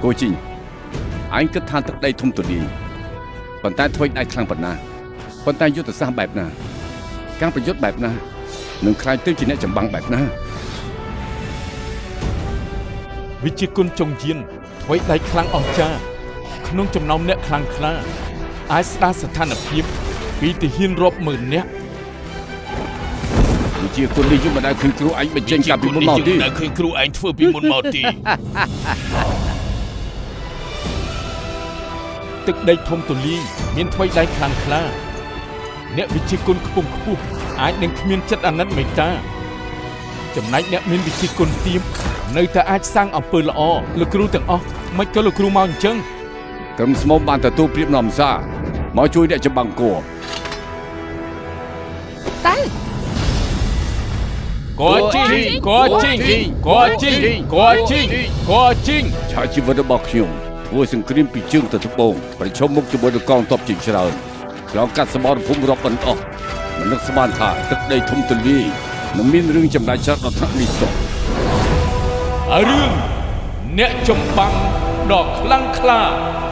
គោជីងឯងគិតថាទឹកដីធំទូលាយប៉ុន្តែធ្វើដៃខ្លាំងប៉ុណ្ណាប៉ុន្តែយុទ្ធសាស្ត្របែបណាការប្រយុទ្ធបែបណានឹងក្លាយទៅជាអ្នកចម្បាំងបែបណា វិជាគុណចុងយានថ្វីដៃខ្លាំងអស្ចារ្យក្នុងចំណោមអ្នកខ្លាំងក្លាអាចស្ដារស្ថានភាពពីទាហានរាប់ម៉ឺននាក់ វិជាគុណនេះយើងមិនដែលឃើញគ្រូឯងបញ្ចេញកាលពីមុនមកទេ ដែលឃើញគ្រូឯងធ្វើពីមុនមកទី ទឹកដីធំទូលាយមានថ្វីដៃខ្លាំងក្លាអ្នកវិជាគុណខ្ពង់ខ្ពស់អាចនឹងគ្មានចិត្តអាណិតមេត្តាចំណែកអ្នកមានវិជាគុណទាបនៅតែអាចសាងអំពើល្អលោកគ្រូទាំងអស់មិនក៏លោកគ្រូមកអញ្ចឹង ក្រុមស្មុំបានទទួលព្រៀបនាំសារមកជួយអ្នកចម្បាំងគោ ទៅ កជីងកជីងកជីងកជីងកជីង ឆាកជីវិតរបស់ខ្ញុំធ្វើសង្គ្រាមពីជើងទៅត្បូងប្រឈមមុខជាមួយនឹងកងទ័ពជាច្រើនឆ្លងកាត់សមរភូមិរាប់មិនអស់មិននឹកស្មានថាទឹកដីធំទូលាយនឹងមានរឿងចម្លែកច្រើនដល់ថ្នាក់នេះសោះ រឿងអ្នកចម្បាំងដ៏ខ្លាំងក្លា។